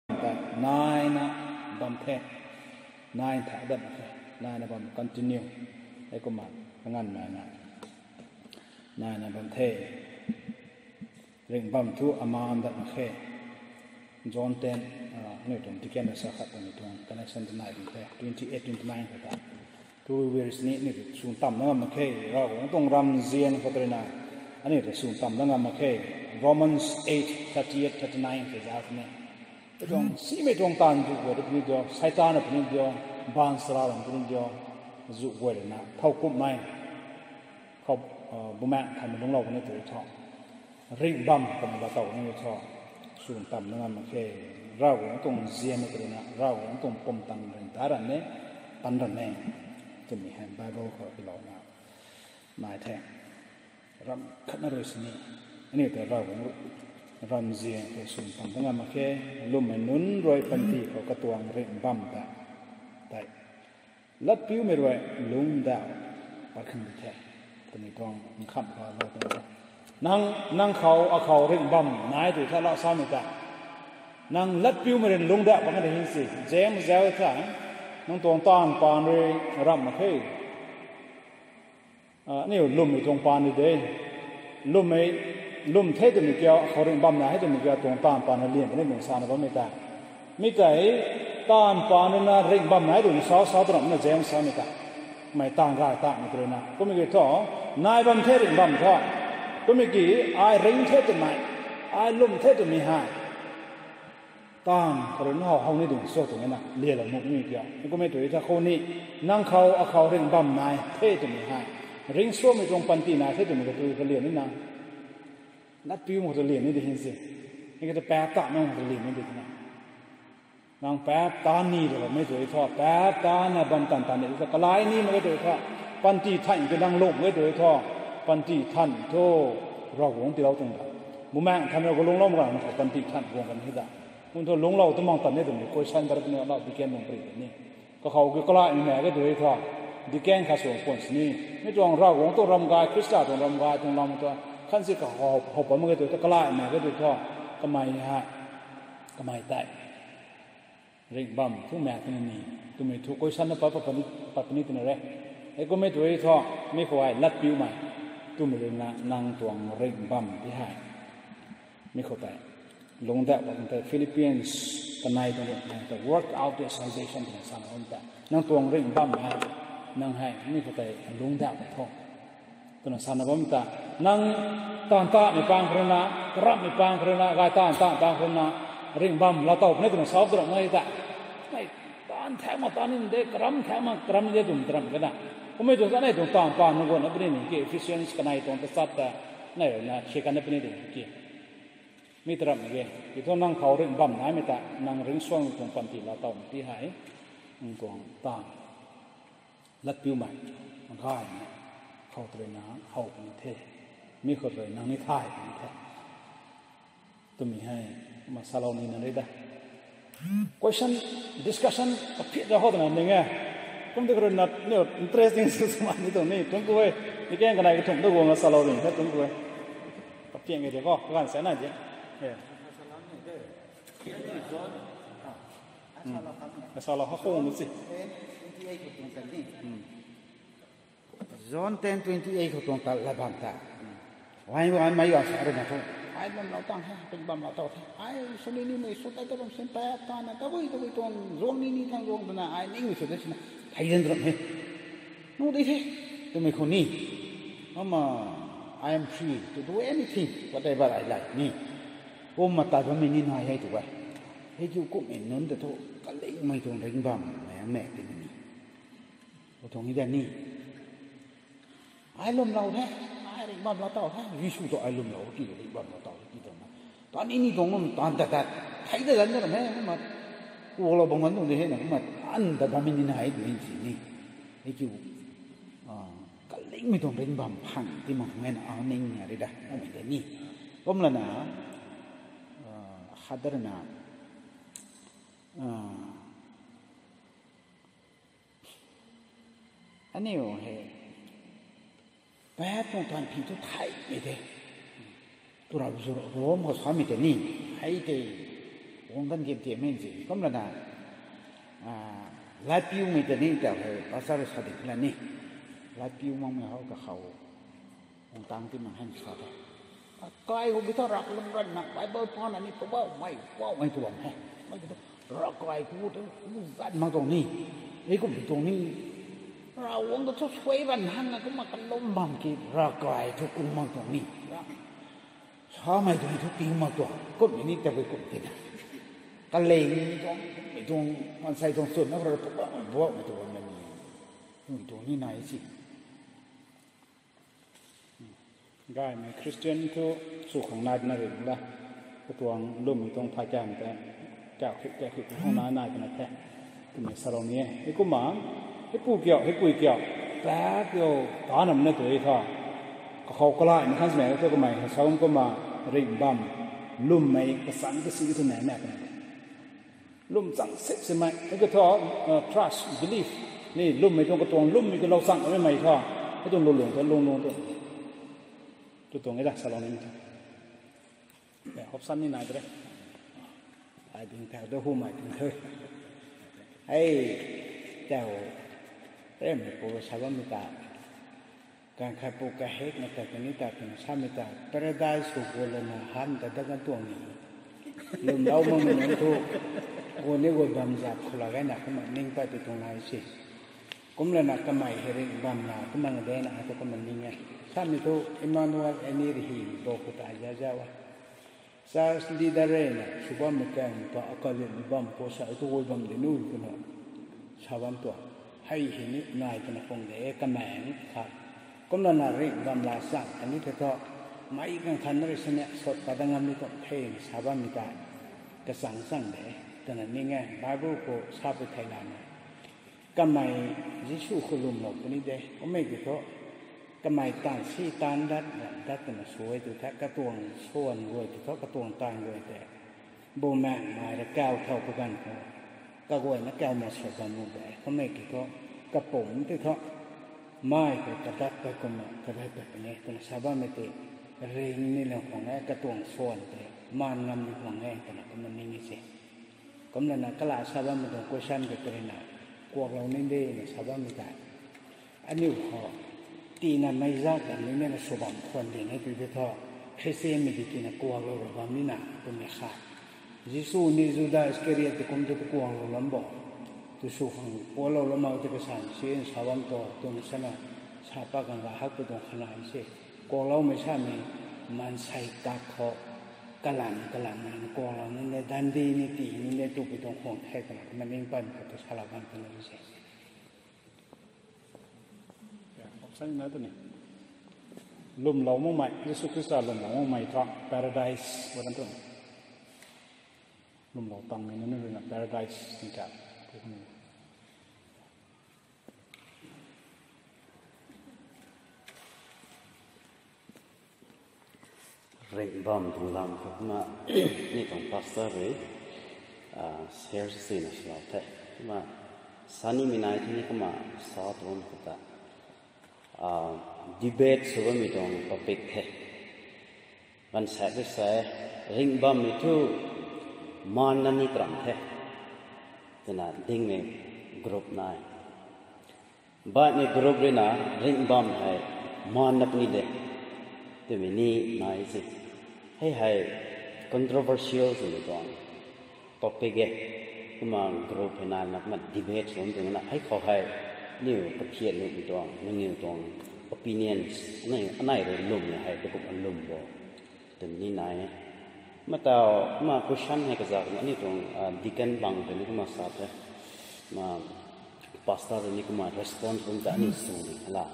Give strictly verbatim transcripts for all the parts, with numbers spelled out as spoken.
ta naina bam the. Nai tha dat mak khe. Naina bam continue. Hei kumna nganvmei na naina bam the. Ringh bam thu amaan dat mak khe. John ten, aniu tuang tiken na sa khat tuang tuang connection ta nai bam the. Twenty eight, twenty nine khat ta. Two words ni aniu ta swn tam na ngam mak khe. Ravguangc tuang ramzian khou tei na aniu ta swn tam na ngam mak khe. Romans eight thirty eight, thirty nine khat za ni. Tuang simei tuang taanv zu guay puni dio, Seitaan puni dio, baanchara lam puni dio, zu guay na thowkumhmei khou, bumaengh thanmei lungclou puni tei thu, ringh bam twmei laa tow ni thu, swn tam na ngam mak khe. Ravguangc tuang zian ni tei na, Ravguangc tuang pumtan ringh ta ran ni, pan ran ni, twmei hei Bible khou ilouna nai the. Ram khat na rui sini, aniu ta Ravguangc ramzian khou swn tam na ngam mak khe. Lwmmei nunc rui panty khou katuang ringh bam ta tei latpiumei rui lungcdauh pat khang di the. Twmei tuang nkham khalou tuang the. Nang, nang khou, akhou ringh bam nai tw tha la samei ta, nang latpiumei rui lungcdauh pat khang di hin si. James zauc tha, nang tuang taanv paan rui ramh mak khe. Aniu lwmmei tuang paan rui de. Lwmmei, lwm the twmei kiu, akhou ringh bam nai the twmei kiu, tuang taanv paan rui lian ni nung sana bammei ta. Mi tei, taanv paan rui na ringh bam nai twmei sa, sa twna James samei ta. Mei taanv gay tamei tei rui na. Kummei ki thu, nai bam the ringh bam thu. Kummei ki, ai ringh the twmei, ai lwm the twmei hei taanv khou rui na how, how ni ding cho twmei na, lialou nuh ni kiu. Kummei tw tha khou ni, nang khou, akhou ringh bam nai the twmei hei, ringcsuangmei tuang panty nai the twmei ka tw kalian ni na, latpiumei khou ta lian ni di hin si. Ni ka ta paap ta nang khou ta lian ni di twna. Nang paap ta ni rui mei tw thu, paap ta na bam tan tan ni tha, kalai ni mak ge tw thu, panty than ki nang lung ge tw thu, panty than thu, Ravguangc tiilou tuang ta. Bumaengh than rui khou lungclou mak kan khou panty than guang kan hi ta. Kum thu lungclou tu mang tan ni twmei question bar puni lau di ken bam pri ni. Kakhou ki kalaimei mak ge tw thu, deacon khat sw puan sini, mi tuang Ravguangc tuang ram gay, Khrista tuang ram gay tuang lam tu, khan si kakhou, how pat mak ge tw thu, kalaimei mak ge tw thu, kamei hei, kamei tei ringh bam thu mak twna ni, twmei thu question na pat, pat puni, pat puni twna re. Hei kummei tw thu, mi khou ai latpiumei, twmei rui na nang tuang ringh bam ti hei. Mi khou tei, lungcdauh bam tei Philippians kanei tuang rui na ta work out your salvation twna sana bam tei. Nang tuang ringh bam hei, nang hei, mi khou tei lungcdauh tei tho. Twna sana bam ta, nang taanv tamei pang khou rui na, karamhmei pang khou rui na, gay taanv tamei pang khou rui na, ringh bam laa tow puni twna sa tu ram ngai ta. Mei taanv thaek mak taanv ni de, karam thaek mak karam ni de twmei ta ram kena. Kummei tuang ta nei tuang taanv paan na guang na puni ni ki Ephesians kanei tuang tachat ta, nei rui na, si kan na puni de ki. Mi ta ram ge, ki thu nang khou ringh bam naimei ta, nang ringcsuangmei tuang panty laa towmei ti hei, nang tuang taanv latpiumei, gaymei, khou tei rui na how puni the, mi khou tei rui nang ni thay puni the. Twmei hei, kumna salou nina re da. Question, discussion kaphiat da khou twna ning e. Kum tei khou rui na, ni interesting sw sw man ni tuang ni, tuang ku e. Ni keng kanei kathumh tu guang na salou ning the, tuang ku e. Kaphiat nge de khou, kaganv sa na de. Salou ha khou nu si. John ten twenty eight khou tuang ta la bam ta. Ai, ai mei gay sa rui na thu, ai bam lou tang he, ringh bam laa tow the. Ai sw ni nimei sw tei ta bam sin paap ta na, tabui, tabui tuang zuang ni ni thang zuang twna, ai ningmei sw tei sina, thei zan ram he. Nu di the, twmei khou ni. Kumna, I am free to do anything, whatever I like ni. Kumna tat bammei ni nai hei tu e. Hei kiu kummei nunc ta thu, kalingmei tuang ringh bam mei ang mak ti ni. Khou tuang e da ni. Ai lwmlou the, ai ringh bam laa tow the, Jisu tu ai lwmlou ki, ringh bam laa tow ki twna. Tan ni ni tuang lum, tan tat tat, thei tat tat na ram he, kumna, kuaklou bam gan tuang de he na, kumna, tan tat bammei ni nai tu ni si ni. Hei kiu, kalingmei tuang ringh bam phang ti mak nge na, a ning na re da, amei de ni. Kumlana, khat da rui na, aniu hei, paap tuang taanv phi thu theimei de. Twra zu Rom khou samei tei ni, hei tei, Guang kan game tiam e si. Kumlana, ah, latpiumei ta ni ta hei pastor sa di la ni. Latpiu makmei hou kakhou. Guang tang ti mang hen sa te. Kai hu bi tho rak lum ran na Bible pa na ni tu bau mai, bau mai tu bam he. Mai tu rak kai ku tu ku zat mak tuang ni. Ei kum bi tuang ni. Ravguangc ta thu suai ban han na kumna kalum bam ki rak kai thu kung mak tuang ni. Sa mai tu ni thu ping mak tuang. Kum ni ni ta bi kum ti na. Kaleng ni tuang, ni tuang, mansei tuang chwn na ra tu bau mai, bau mai tu bam na ni. Ni tuang ni nai si. Gaymei Christian thu sw khang nai na ri la. Katuang lwmmei tuang phay kan te. Kau khit, kau khit, kau nai nai twna the. Twmei sa rou ni e. Hei kumna, hei pu kiu, hei pui kiu. Pa kiu, ta nam na tu e tho. Kakhou kalaimei khang sw na tu kamei, hei sa kum kumna, ringh bam, lwmmei, kasang kasi tu na na twna. Lwm chang sip simei, hei ka thu, uh, trust, belief. Ni lwmmei tuang katuang lwmmei kalou chang mei mei thu. Hei tuang lung lung thu, lung lung thu. Tu tuang e da, sa lou ni thu. Ya, hop san ni nai de re. Ai ding thau da hu mai ding thau. Hei, tau. Rem pu sa bam ta. Kan khat pu kahek na ta kani ta twna samei ta, paradise sw gu lana han ta da kan tuang ni. Lwmlou makmei nunc thu, gu ni gu bam zat khou la gay na kumna ning pat ti tuang nai si. Kumlana kamei hei ringh bam na, kumna de na, ai thu kumna ning e. Samei thu Emmanuel Annie Rahi bo khou ta za za e. Church leader rui na, sw bammei kan ta, akalin bam khou sa tu gu bam di nu twna. Sa bam tuang. Hei hei ni nai twna khang de, kamei ni khat. Kumlana ringh bam la chang, kani ta thu, mei kan khat na rui sini, sot pat da ngam ni tuang the, sa bammei ta. Kachang chang de, twna ning e, Bible khou sa pu thei lana. Kamei Jisu khou lwmlou puni de, kummei ki thu, kamei taanv si taanv dat, dat twna sw e tu the, katuang swan guay tu thu, katuang taanv guay tei. Bumaengh mei rui kau thau pu ganv khou, kaguayna kau ma sw bam nu de, kummei ki thu, kapumc ti thu, mei khou kadat ta kumna, kadat ta puni, twna sa bammei tei, ringh ni lang khwang e, katuang swan tei, maan ngam ni khwang e, twna kumna ning e se. Kumlana kala sa bammei tuang question ka tu rui na, kuaklou ni de na sa bammei tei. Aniu khou, tina mei zat kan ni na sw bam khwan di na tu de thu, Christian mei di tina kuaklou ra bam ni na, twmei khat. Jisu ni Judas Iscariot ti kum tu kuaklou lam bo. Tu sw khang kuaklou lam mak ti kasan si sa bam tu, twna sana, sa pa kan ra hak tu tuang khana se. Kuakloumei samei, maansei kak khou, kalam, kalam na kuaklou ni de, dandi ni ti ni de, tu pi tuang khwang the twna, maning pan khou tu sala bam twna se. Option na tu ni. Lwmlou makmei, Jisu Khrista lwmlou makmei thu, paradise, wat tu ni. Lwmlou tangmei nunc rui na paradise ni ta. Ringh bam tuang lam khou kumna, ni tuang pastor rui, ah, share sina salou the. Kumna, sa nimei nai the ni kumna, sa tuang khou ta, ah, debate sw bammei tuang topic the. Ganv sa de sa, ringh bammei thu, maan na ni tram the. Twna dingmei group nai. Baihmei group rui na ringh bam hei maan na puni de. Twmei ni nai se. Hei hei controversial twmei tuang topic e. Kumna group hei nai na kumna debate sw twna hei khou hei. Niw kaphiat nuhmei tuang, nangniw tuang opinions, anei, anei rui lwmmei hei, tu kumna lwm bo. Twmei ni nai e. Kumna tau, kumna question hei kazak, aniu tuang, ah, deacon bang rui ni kumna sa the. Kumna pastor rui ni kumna response bam ta aniu sw ni la.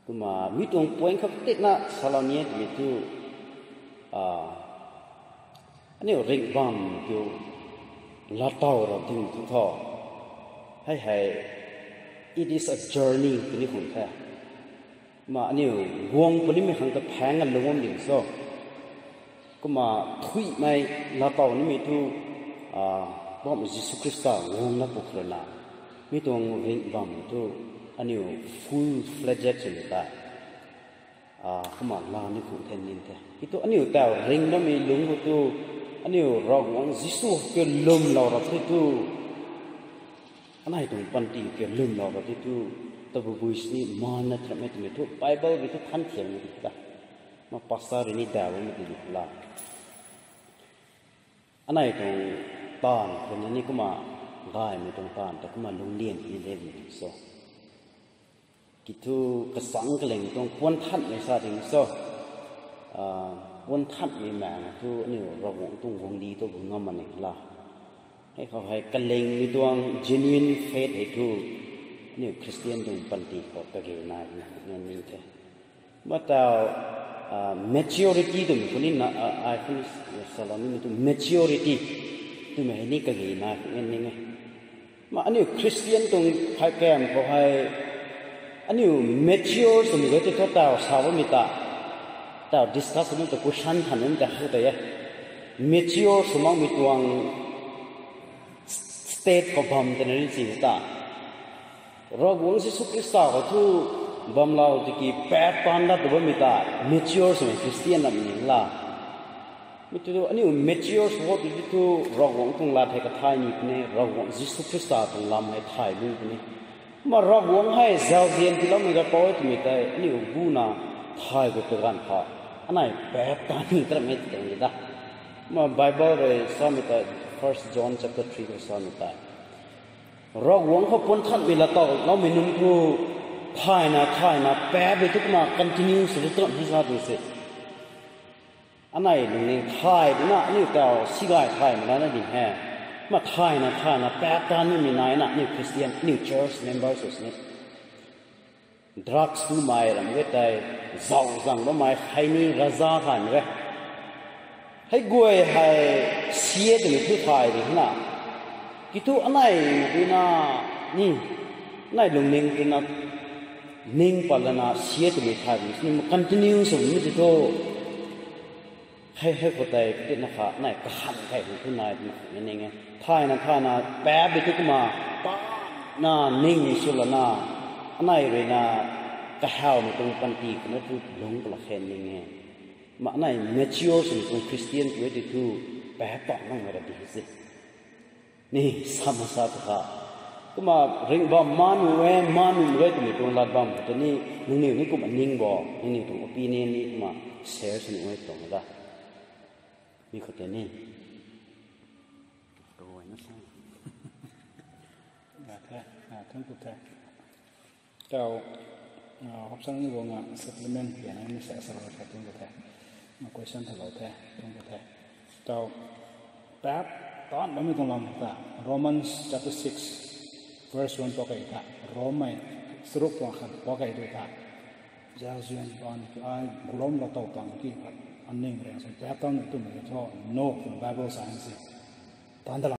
Kumna mi tuang point khou titna salou ni e twmei tu, ah, aniu ringh bam kiu latau ra ding tu tho. Hei hei, it is a journey twni khang the. Kumna aniu guang punimei khang ta phaeng a lung bam ding so. Kumna thuihmei latau nimei tu, ah, Poubauhmei Jisu Khrista guang na pu khou rui na. Mi tuang ringh bam tu aniu full-fledged swmei ta. Ah, kumna la ni khang the nin the. Ki tu aniu tau ringh bammei lungc khou tu, Aniu Ravguangc Jisu ke lwmlou ra the tu, anei tuang panty ke lwmlou ra the tu, tabui bui sini mana tramei twmei thu Bible rui thu than thiammei di ta. Ma pastor rui ni daw bammei di la. Anei tuang taanv khou ni kumna gaymei tuang taanv ta kumna lungclian ni de ni so. Ki thu kasang kaling tuang puan thanmei sa ding so. Puan thanmei maeng thu aniu Ravguangc tuang guangcdic tu bu ngam ma ni la. Hei khou hei kalingmei tuang genuine faith hei thu aniu Christian tuang panty khou kage nai ni the. Ma tau maturity twmei khou ni ai khou ni salou nimei tu maturity twmei hei ni kage nai ni e. Ma aniu Christian tuang phay kam khou hei aniu mature swmei gay tei thu tau sa bammei ta, tau discuss swmei ta question than nimei ta khou tei e. Mature sw makmei tuang state khou bam tei na ri si ta. Ravguangc Jisu Khrista khou thu bamlou tiki paap taanv dat tu bammei ta mature swmei Christian lam ni la. Mi tu aniu mature sw ti thu Ravguangc tuang lat hei kathay ni puni, Ravguangc Jisu Khrista tuang lam hei thay bu puni. Ma Ravguangc hei zauzian tiiloumei gapou e twmei tei aniu buna thay gu kaganv kha. Anei paap taanv ni tramei ti tuang ni da. Ma Bible rui samei tei, First John chapter three rui samei tei, Ravguangc khou puan thanmei lat towloumei nunc thu thayna thayna paap e thu kumna continue sw tu tram hei sa tu se. Anei lungning thay duna aniu tau si gay thaymei lana di he. Ma thayna thayna paap taanv nimei naina aniu Christian, aniu church members sw sini. Drugs tumei ram ge tei, zau zang bammei, hei ni raza thaymei ge. Hei guay hei sie twmei thu thay di na. Ki thu anei ruina ni, anei lungning ruina ning pat lana sie twmei thay di sini continue sw mi ti thu. Hei hei khou tei katina kha nai kahan kai hei thu nai twmei khang ning e. Thayna thayna paap e thu kumna paapna ning sw lana, anei ruina kahawmei tuang panty khou na thu lungc pala khe ning e. Ma anei mature swmei tuang Christian tu e ti thu paap ta nangmei ra di se. Ni sa ma sa tu kha. Kumna ringh bam ma nuh e, ma nuh e twmei tuang lat bam khou tei ni, nangniw ni kumna ning bo, nangniw tuang opinion ni kumna share sw nuh e tuang da. Mi khou tei ni. Tau, hopsang ni guang a supplement liana ni sa sa lou the tuang ka the. Question thalou the tuang ka the. Tau, paap taanv bammei tuang lam ta Romans chapter six verse one pau kei ta, Rommei charuk tuang khat pau kei tu ta. Zauzian pan ki ai gulom la tow tang ki khat aning reng sw paap taanv twmei thu no tuang Bible sa si. Taanv ta